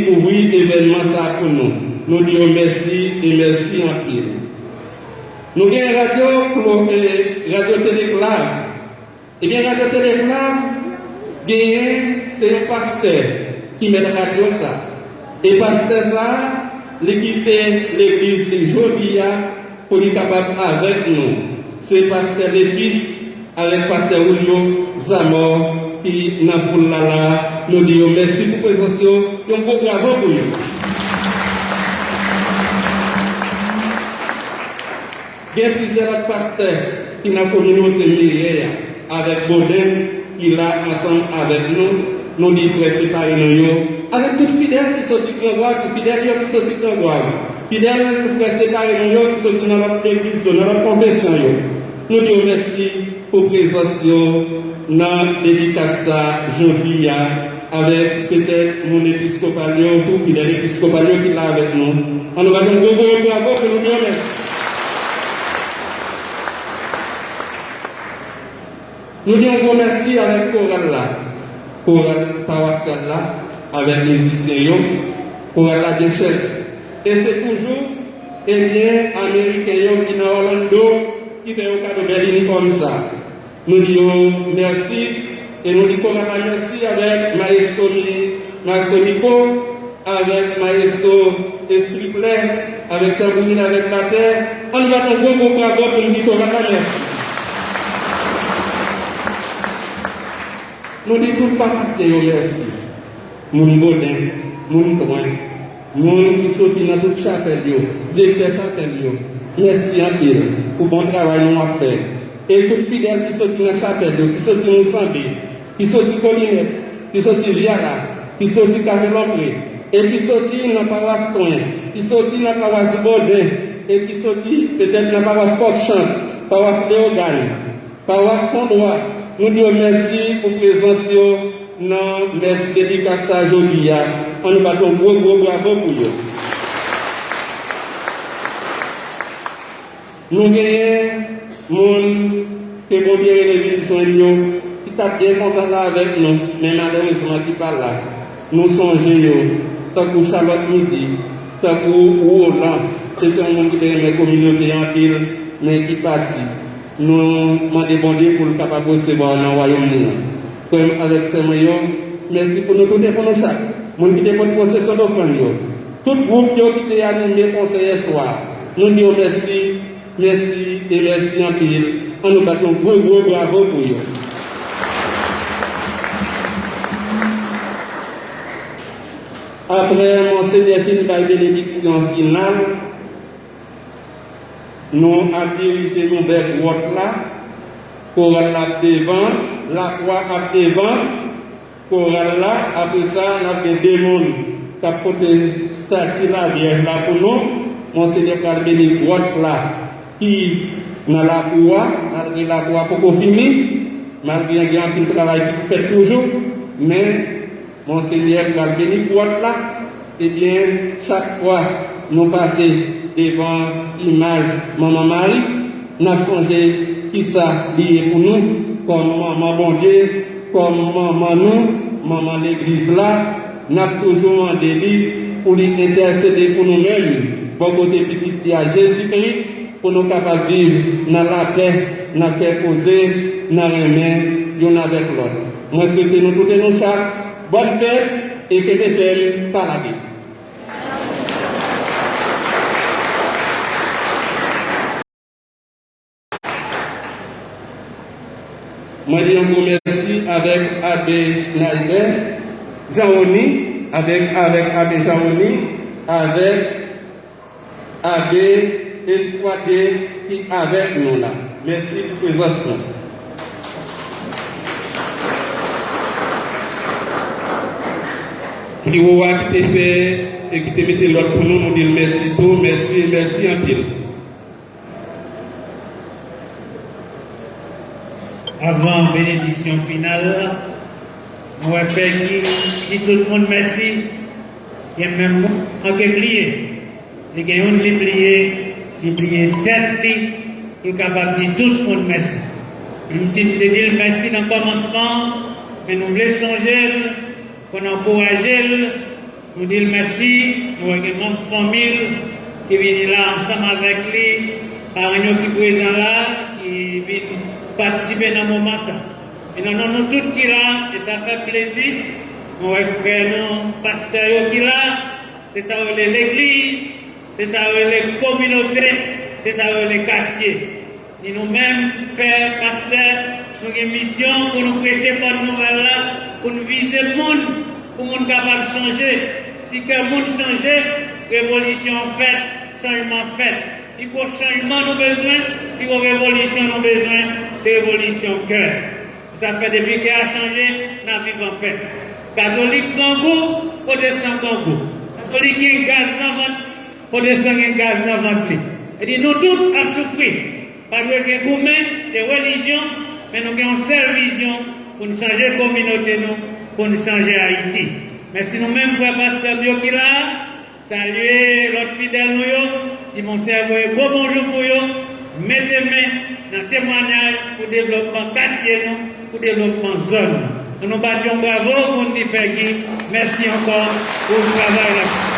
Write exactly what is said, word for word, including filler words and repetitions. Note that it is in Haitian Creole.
kouvri evènman sa a pou nou. Nou di yo mèsi e mèsi anpil. Nou gen radyo, Klo-, e, radyo Teleklav. Ebyen, radyo Teleklav genyen, se yon pastè ki mèt radyo sa. E pastè sa, li kite legliz li jodi a pou li kapab avèk nou. Se pastè Lepis avèk pastè Julio Zamor ki nan boul la la. Nou di yo mèsi pou prezans yo. Yon gwo bravo pou yo. Gen plizyè lòt pastè ki nan kominote Meyè a, avèk Boden, ki la ansanm avèk nou. Nou di frè separe nou yo, avèk tout fidèl ki soti Gran Gwav, fidèl yo ki soti Gran Gwav, fidèl frè separe nou yo ki soti nan lòt legliz yo, nan lòt konfesyon yo. Nou di yo mèsi pou prezans yo nan dedikas sa jodi a, avèk petèt moun episkopal yo, tou fidèl episkopal yo ki la avèk nou. An nou bat yon gwo, gwo bravo pou nou di yo mèsi. Nou di yon gwo mèsi avèk koral la, koral pawasyal la, avèk mizisyen yo, koral la byen chèf. E se toujou, ebyen, Ameriken yo ki nan Orlando ki fè yo kado bèl inifòm sa. Nou di yo mèsi e nou di koral la mèsi avèk Maestro Mi-, Maestro Nico, avèk Maestro Estripler, avèk tanbourin, avèk batè. Ann bat yon gwo, gwo bravo pou n di koral la mèsi. Nou di tout pawasyen yo mèsi. Moun Boden, moun Twen, moun ki soti nan tout chapèl yo, direktè chapèl yo, mèsi anpil pou bon travay nou ap fè. E tout fidèl ki soti nan chapèl yo, ki soti Mousanbe, ki soti Kolinèt, ki soti Vyala, ki soti Kafé Lonpre, e ki soti nan pawas Twen, ki soti nan pawas Boden, e ki soti petèt nan pawas Pòtchant, pawas Leyogàn, pawas Fondwa, nou di yo mèsi pou prezans yo nan mès dedikas sa jodi a. Ann nou bat yon gwo, gwo bravo pou yo. Nou genyen moun ke Bondye rele vin jwenn yo, ki t ap byen kontan la avèk nou, men malerezman ki pa la. Nou sonje yo, tankou Charlotte Midi, tankou Roland, se te yon moun ki te renmen kominote anpil, men ki pati. Nou mande Bondye pou l kapab resevwa w nan wayòm li an. Frè m avèk sè mwen yo, mèsi pou nou tout e pou nou chak. Moun ki te pote posesyon ofrann yo. Tout gwoup yo ki te anime konsè yèswa. Nou di yo mèsi, mèsi e mèsi anpil. Ann nou bat yon gwo, gwo bravo pou yo. Apre Monsenyè fin bay benediksyon final, nou ap dirije nou vè gwòt la. Koral la ap devan, lakwa ap devan koral la. Apre sa, n ap gen de moun k ap pote stati Lavyèj la pou nou. Monsenyè pral beni gwòt la ki nan lakou a, malgre lakou a poko fini, malgre gen anpil travay ki pou fèt toujou, men Monsenyè pral beni gwòt la. Ebyen, chak fwa nou pase devan imaj Manman Mari, n ap sonje kisa li ye pou nou kòm Manman Bondye, kòm Manman nou, Manman Legliz la. N ap toujou mande li pou li entèsede pou nou menm, bò kote Pitit li a, Jezikri, pou nou kapab viv nan lapè, nan kè poze, nan renmen youn avèk lòt. Mwen swete nou tout e nou chak bòn fèt e kenbe fèm, pa lage. Mwen di yon gwo mèsi avèk Abe Schneider, Jean Rony, avèk, avèk Abe Jean Rony, avèk Abe Esquade ki avèk nou la. Mèsi pou prezans nou. Biwo a ki te fè e ki te mete lòd pou nou, nou di l mèsi tou, mèsi, mèsi anpil. Avan benediksyon final la, mwen wè pè ki di tout moun mèsi, gen menm moun ki manke bliye. Li gen youn li bliye, li bliye tèt li, pou l kapab di tout moun mèsi. Menm si m te di l mèsi nan kòmansman, men nou vle sonje l, pou n ankouraje l, Nou di l mèsi, nou wè gen manm fanmi l ki vini la ansanm avèk li, paran yo ki prezan la, ki vin patisipe nan moman sa. E nan non nou tout ki la, e sa fè plezi, nou wè frè nou, pastè yo ki la, se sa yo rele legliz, se sa yo rele kominote, se sa yo rele katye. Ni nou menm, pè, pastè, nou gen misyon pou nou preche bòn nouvèl la, pou nou vize moun, pou moun kapab chanje. Si kè moun chanje, revolisyon fèt, chanjman fèt. Pi gwo chanjman nou bezwen, pi gwo revolisyon nou bezwen, se revolisyon kè. Sa fè depi kè a chanje, n ap viv anpè. Katolik grangou, pwotestan grangou. Katolik gen gaz nan vant, pwotestan gen gaz nan vant li. E di nou tout ap soufri. Pa dwe gen goumen de relijyon, men nou gen yon sèl vizyon pou n chanje kominote nou, pou n chanje Ayiti. Mèsi nou menm frè pastè m yo ki la a. Salye lòt fidèl nou yo, di Monseyè voye gwo bonjou pou yo, mete men nan temwanyaj pou devlopman katye nou, pou devlopman zòn nou. An nou bat yon bravo pou n di Pègi, mèsi ankò pou travay la.